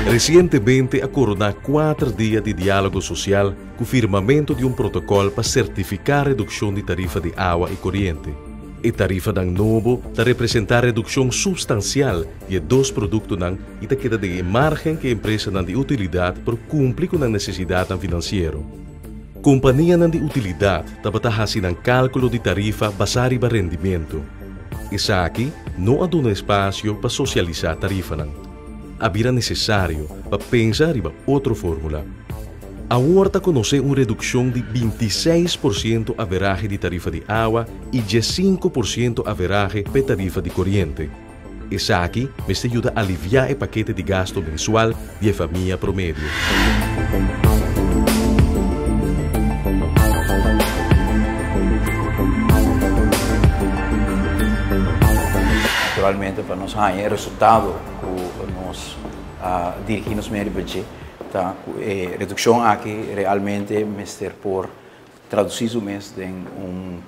Resientemente a koroná kuater dia di diálogo sosial ku firmamentu di un protokòl pa sertifiká redukshon di tarifa di awa i koriente. E tarifanan nobo ta representá redukshon supstansial di e dos produktonan i ta keda den e márgen ku e empresanan di utilidat por kumpli ku nan nesesidatnan finansiero. Kompanianan di utilidat tabata hasi nan kálkulo di tarifa basá riba rendimentu. Esaki no a duna espasio pa sosialisá tarifanan. A bira nesesario pa pensa riba otro fórmula. Awor ta konosé un redukshon di 26% averahe di tarifa di awa i 15% averahe pa e tarifa di koriente. Esaki mester yuda aliviá e pakete di gasto mensual di e famia promedio. Naturalmente pa nos haña e resultado ku nos a dirigí nos mes riba dje ta ku e redukshon aki realmente mester por tradusí su mes den un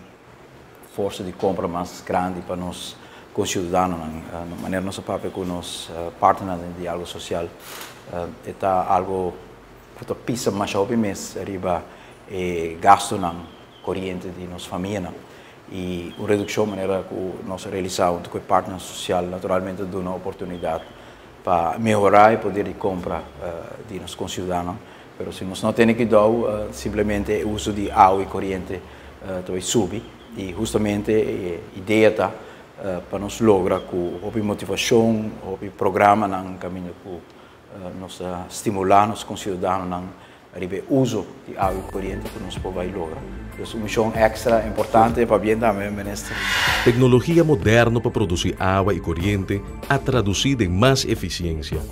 forsa di kompra mas grandi pa nos konsiudadanonan. Manera nos a papia ku nos partnernan den diálogo sosial e ta algu ku ta pisa masha hopi mes riba e gastunan koriente di nos famianan. I un redukshon manera ku nos a realisá huntu ku e partnernan sosial naturalmente ta duna oportunidat pa mehorá e poder di kompra di nos konsiudadanonan. Pero si nos no tene kuidou simplemente e uso di awa i koriente ta bai subi i hustamente e idea ta pa nos logra ku hopi motivashon, hopi programanan kaminda ku nos ta stimulá nos konsiudadanonan riba e uso di awa i koriente ku nos por bai logra. Dus un mishon èkstra importante pabien tambe Minister. Teknologia moderno pa produsí awa i koriente a tradusí den mas efisiensia.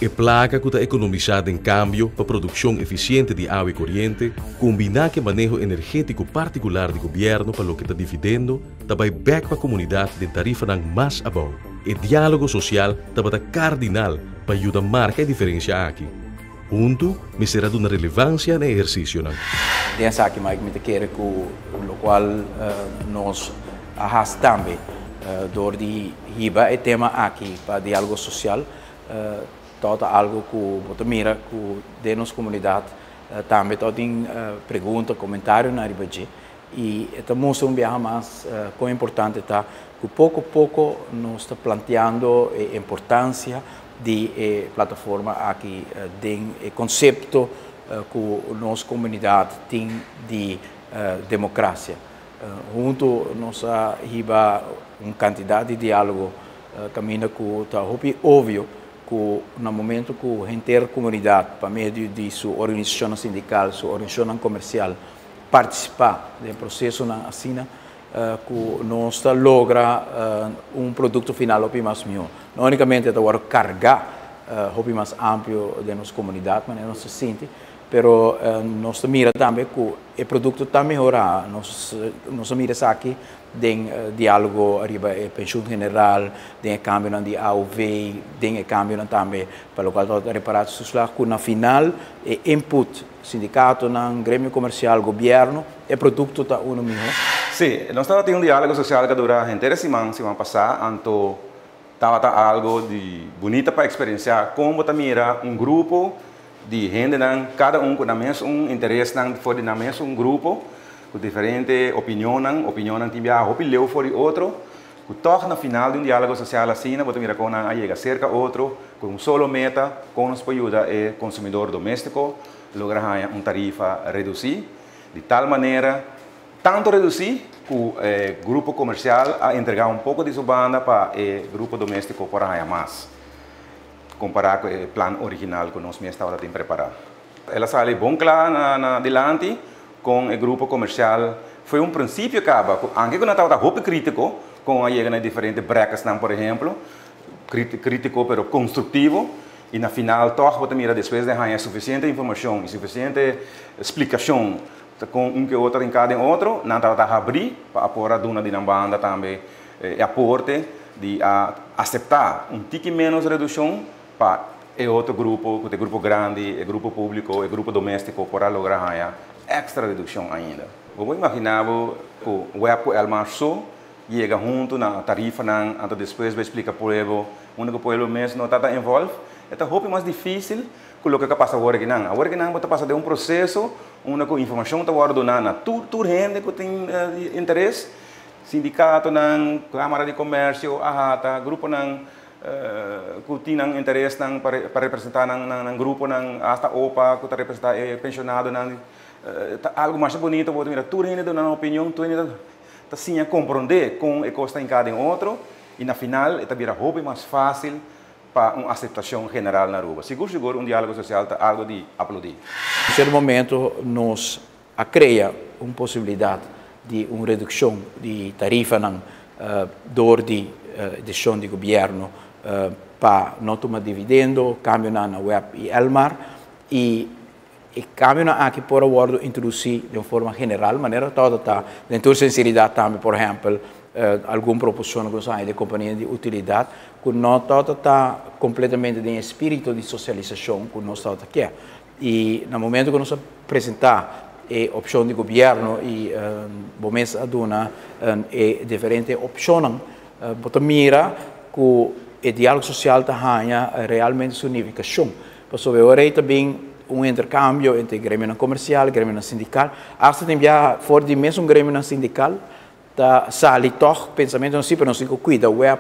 E plaka ku ta ekonomisá den kambio pa produkshon efisiente di awa i koriente, kombiná ku e maneho energétiko partikular di gobièrnu pa loke ta dividendo, ta bai bèk pa komunidat den tarifanan mas abou. E diálogo sosial tabata kardinal pa yuda marka e diferensia aki. Huntu mester a duna relevansia na e ehersisionan. Den esaki Mike mi ta kere ku lokual nos a hasi tambe dor di hiba e tema aki pa diálogo sosial Tòg ta algu ku bo ta mira ku den nos komunidat tambe tòg tin pregunta, komentarionan riba dje i e ta mustra un biaha mas kon importante ta ku poko poko nos ta planteando e importansia di e plataforma aki den e konsepto ku nos komunidat tin di demokrasia. Huntu nos a hiba un kantidat di diálogo kaminda ku ta hopi obvio ku na momento ku henter komunidat pa medio di su organisashonnan sindikal, su organisashonnan komersial partisipá den prosesonan asina ku nos ta logra un produkto final hopi mas mihó. No únikamente ta wòrdu kargá hopi mas amplio den nos komunidat manera nos ta sinti, pero nos ta mira tambe ku E produkto ta mehorá. Nos nos a mira esaki den diálogo riba e penshun general, den e kambionan di AOV, den e kambionan tambe pa lokual ta reparatietoeslag, ku na final e input, sindikatonan, gremio komersial, gobièrnu, e produkto ta unu mihó. Sí, nos tabatin un diálogo sosial ku a dura henter e siman, siman pasá, anto tabata algu di bunita pa eksperensiá kon bo ta mira un grupo di hendenan, kada un ku nan mes un interesnan for di nan mes un grupo, ku diferente opinionnan, opinionnan tin biaha hopi leu for di otro, ku tòg na final di un diálogo sosial asina bo ta mira kon nan a yega serka otro ku un solo meta, kon nos por yuda e konsumidor doméstiko logra haña un tarifa redusí, di tal manera tantu redusí ku e grupo komersial a entregá un poko di su banda pa e grupo doméstiko por a haña mas. Kompará ku e plan original ku nos mes tabata tin prepará. El a sali bon kla na dilanti kon e grupo komersial foi un prinsipio kaba ku anke ku nan tabata hopi kritiko kon a yega na e diferente brekkersnan por ehemplo, kritiko pero konstruktivo i na final tòg bo ta mira despues di haña sufisiente informashon i sufisiente splikashon kon un ke otro ta hinká den otro nan tabata habrí pa a por a duna di nan banda tambe E aporte di a aseptá un tiki ménos redukshon pa e otro grupo, ku ta e grupo grandi, e grupo públiko, e grupo doméstiko por a logra haña èkstra redukshon ainda. Bo por imaginá bo ku web ku Elmar so yega huntu na tarifanan anto despues bai splika pueblo unda ku pueblo mes no ta ta involve? Ta hopi mas dificil cu loke a pasa awor aki nan. Awor aki nan bo ta pasa den un proceso unda cu informacion ta wordo duna na tur hende cu tin interes, sindicatonan, Camara di Comercio, AHATA, gruponan cu tin nan interesnan pa representa nan gruponan, hasta OPA cu ta representa e pensionadonan. Ta algo masha bunito bo ta mira tur hende duna nan opinion, tur hende ta siña comprende con e cos ta hinca den otro y na final e ta bira hopi mas facil pa un aceptacion general na Aruba. Sigur sigur un dialogo social ta algo di aplaudi. Na cierto momento nos a crea un posibilidad di un reduccion di tarifanan door di decision di gobierno pa no tuma dividendo, cambionan na web y Elmar y e cambionan aki por a wordo introduci den un forma general, manera tabata ta den tur sinceridad tambe, por ehempel, algun proposicion cu nos a haña di compania di utilidad cu no tabata ta completamente den e spirito di socialisacion cu nos tabata kier. Y na momento cu nos a presenta e opcion di gobierno y bo mes a duna e diferente opcionnan, bo ta mira cu e dialogo social ta haña realmente su nificacion. Pasobra e ora ei ta bin un intercambio entre gremionan comercial, gremionan sindical, hasta tin biaha for di mesun gremionan sindical ta sali tog pensamentonan si, pero nos tin cu cuida web,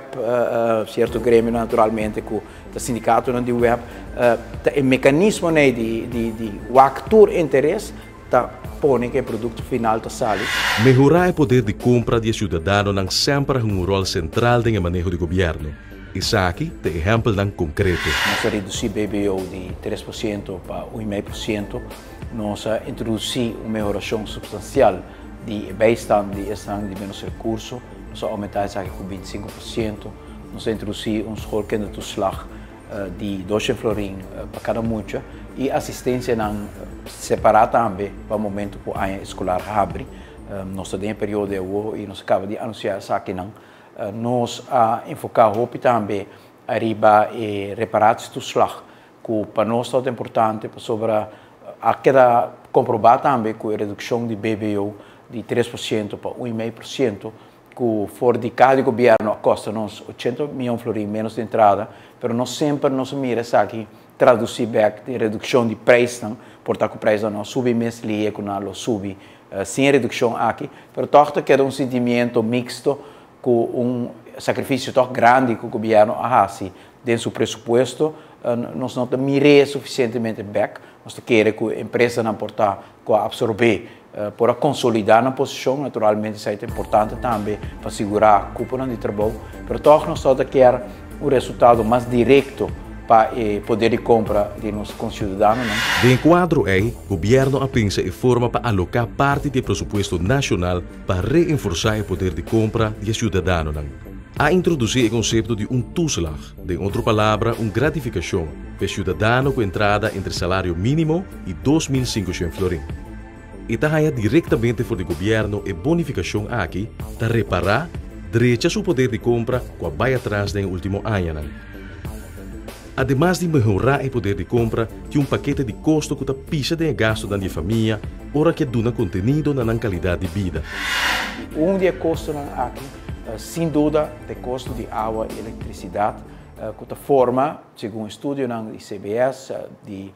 cierto gremionan naturalmente cu ta sindicatonan di web, ta e mecanismonan ei di wak tur interes ta pone cu e producto final ta sali. Mehorá e poder di compra di e ciudadanonan semper a hunga un rol central den e maneho di gobierno. Esaki ta ehempelnan concreto. Nos a reduci BBO di 3% pa 1,5%. Nos a introduci un mehoracion substancial di e bijstand di esnan di menos recurso. Nos a aumenta esaki cu 25%. Nos a introduci un schoolkindertoeslag di 200 florin pa cada mucha y asistencianan separa tambe pa momento cu aña escolar habri. Nos ta den e periodo awo y nos a caba di anuncia esakinan. Nos a enfoca hopi tambe ariba e reparatietoeslag cu pa nos ta importante pasobra a keda comproba tambe cu e reduccion di BBO di 3% pa 1,5% cu for di cada gobierno a costa nos 80 miyon florin menos di entrada, pero no semper nos a mira esaki traduci bek den reduccion di prijsnan, por ta cu prijsnan no a subi mes lihe cu nan lo subi sin e reduccion aki, pero toch ta keda un sentimiento mixto cu un sacrificio toch grandi cu gobierno a haci den su presupuesto, nos no ta mir'é suficientemente bek, nos ta kere cu empresanan por ta cu a absorbe, por a consolida nan posicion, naturalmente esai ta importante tambe pa sigura cuponan di trabou, pero toch nos ta kier un resultado mas directo pa e poder di compra di nos conciudadanonan. Den e cuadro ei, gobierno a pensa e forma pa aloca parti di e presupuesto nacional pa reenforsa e poder di compra di e ciudadanonan. A introduci e concepto di un toeslag, den otro palabra un gratificacion, pa e ciudadano cu entrada entre salario minimo y 2500 florin. E ta haya directamente for di gobierno e bonificacion aki ta repara, drecha su poder di compra cu a bay atras den e ultimo añanan. Ademas di mehora e poder di compra, tin un pakete di costo cu ta pisa den e gastonan di e famia ora cu e duna contenido na nan calidad di bida. Un di e costonan aki, sin duda, ta e costo di awa y electricidad cu ta forma, segun estudionan di CBS, di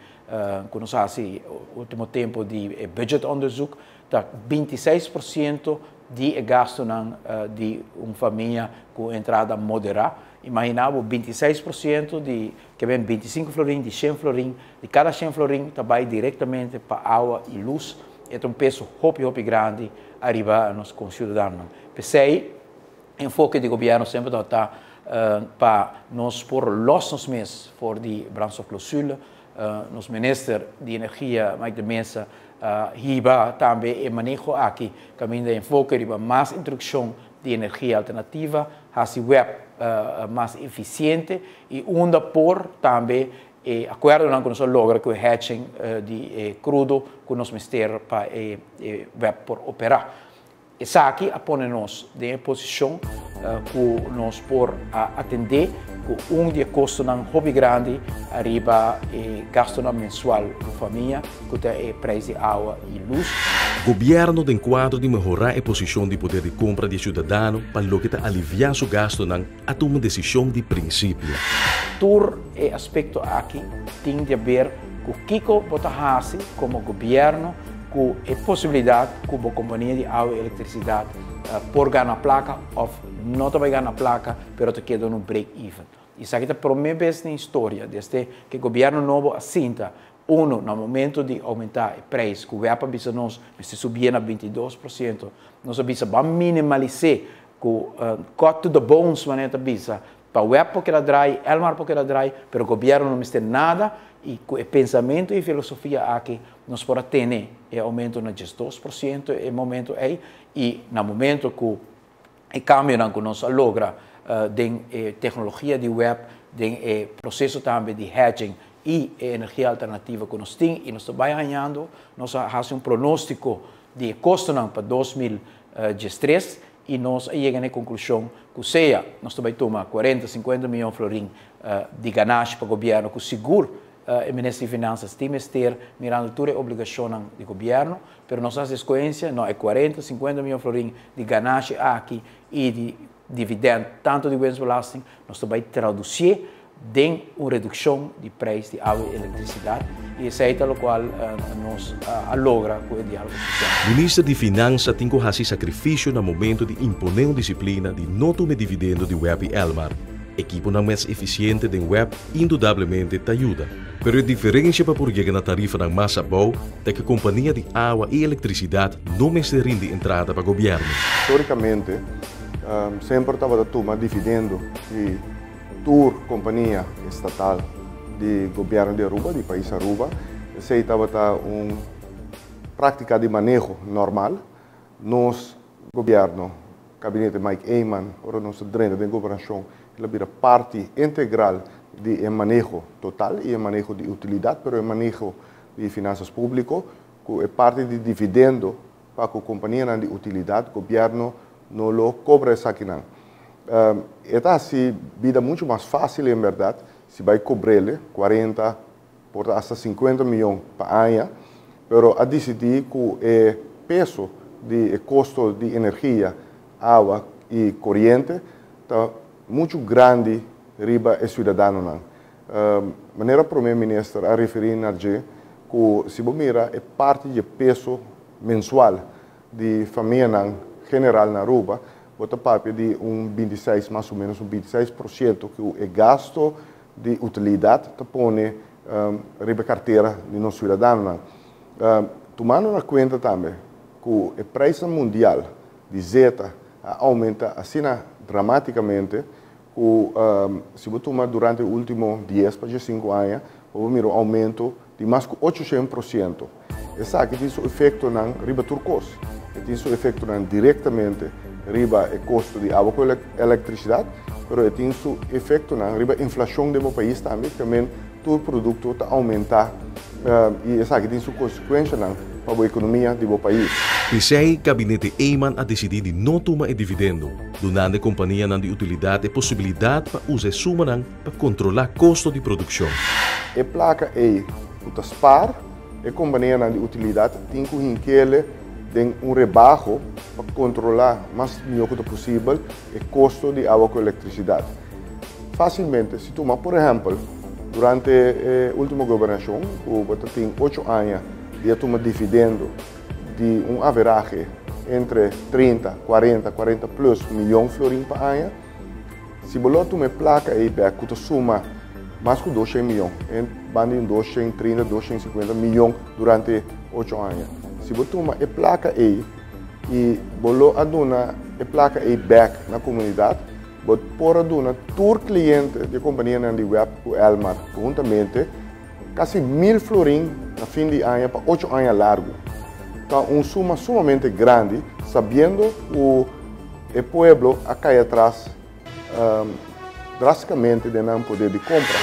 cu nos a haci ultimo tempo di e budgetonderzoek, ta 26% di e gastonan di un famia cu entrada modera. Imagina bo 26% di, ke ben 25 florin di 100 florin, di cada 100 florin ta bay directamente pa awa y luz. E ta un peso hopi hopi grandi ariba nos conciudadanonan. P'esey, enfoke di gobierno semper ta pa nos por los nos mes for di brandstofclausule. Nos minister di energia, Mike de Meza, hiba tambe e maneho aki, caminda enfoke riba mas introduccion di energia alternativa, haci web mas eficiente y unda por tambe e acuerdonan cu nos a logra cu e hedging di e crudo cu nos mester pa e web por opera. Esaki a pone nos den e posicion cu nos por a atende cu un di e costonan hopi grandi ariba e gastonan mensual di famia, cu ta e prijs di awa y luz. Gobierno den cuadro di mehora e posicion di poder di compra di e ciudadano pa loke ta alivia su gastonan a tuma un decision di principio. Tur e aspecto aki tin di haber cu kico bo ta haci como gobierno cu e posibilidad cu bo compania di awa y electricidad por gana placa of no ta bay gana placa pero ta keda un break even. Esaki ta prome bes den historia desde cu e gobierno nobo a sinta Uno, na momento di oumentá e preis ku web a bisa nos mester subié na 22%, nos a bisa ban minimalis'é ku cut to the bones manera ta bisa, pa web por keda drai, Elmar por keda drai, pero gobièrnu no mester nada i ku e pensamentu i filosofia aki nos por a tene e oumento na 12% e momento ei i na momento ku e kambionan ku nos a logra den e teknologia di web, den e proseso tambe di hedging i e energia alternativa ku nos tin i nos ta bai hañando, nos a hasi un pronóstiko di e kostonan pa 2013 i nos a yega na e konklushon ku sea nos ta bai tuma 40, 50 mion florin di ganashi pa gobièrnu ku sigur e Minister di Finansas tin mester mirando tur e obligashonnan di gobièrnu, pero nos a hasi escogencia, no e 40, 50 mion florin di ganashi aki i di dividend tanto di winstbelasting, nos ta bai traducié den un reduccion di prijs di awa i electricidad i esei ta locual nos a logra cu e dialogo social. Minister di Finansa tin cu haci sacrificio na momento di impone un disciplina di no tuma e dividendo di web i Elmar. Ekiponan mes eficiente den web indudablemente ta yuda. Pero e diferencia pa por yega na tarifanan mas abou ta cu e compania di awa y electricidad no mester rindi entrada pa gobierno. Historicamente semper tabata tuma dividendo di tur compania estatal di gobierno di Aruba, di pais Aruba. Esey tabata un practica di maneho normal. Nos gobierno, Gabinete Mike Eman, ora nos a drenta den gobernacion, el a bira parti integral di e maneho total y e maneho di utilidad, pero e maneho di finanzas publico, cu e parti di dividendo pa cu companianan di utilidad, gobierno no lo cobra esakinan. E ta haci bida mucho mas facil en berdad si bay cobrele 40, por ta hasta 50 miyon pa aña, pero a dicidi cu e peso di e costo di energia, awa y coriente ta mucho grandi riba e ciudadanonan. Manera Prome Minister a referi na dje cu si bo mira e parti di e peso mensual di famianan general na Aruba, bo ta papia di un 26, mas o menos un 26% cu e gasto di utilidad ta pone riba e cartera di nos ciudadanonan. Tumando na cuenta tambe cu e prijsnan mundial di zeta a aumenta asina dramaticamente cu si bo tuma durante e ultimo 10 pa 15 aña, bo por mira un aumento di mas cu 800%. Esaki tin su efectonan riba tur cos. E tin su efectonan directamente riba e costo di awa cu electricidad, pero e tin su efectonan riba inflacion den bo pais tambe, tamen tur producto ta aumenta y esaki tin su consecuencianan pa bo economia di bo pais. P'esei, Gabinete Eman a decidí di no tuma e dividendo, dunando e companianan di utilidad e posibilidad pa usa e sumanan pa controlá costo di produccion. E placa ei cu ta spaar, e companianan di utilidad tin cu hinkele den un rebaho pa controlá mas mihó cu ta posibel e costo di awa cu electricidad. Facilmente, si tuma por ehempel, durante e ultimo gobernacion cu bo ta tin 8 aña di a tuma dividendo di un averahe entre 30, 40, 40 plus miyon florin pa aña, si bo lo tuma e placa ei bek cu ta suma mas cu 200 miyon, en banda di un 230, 250 miyon durante 8 aña. Si bo tuma e placa ei y bo lo a duna e placa ei bek na comunidad, bo por a duna tur cliente di e companianan di web cu Elmar conhuntamente casi 1000 florin na fin di aña pa 8 aña largo. Ta un suma sumamente grandi, sabiendo cu e pueblo a cay atras drasticamente den nan poder di compra.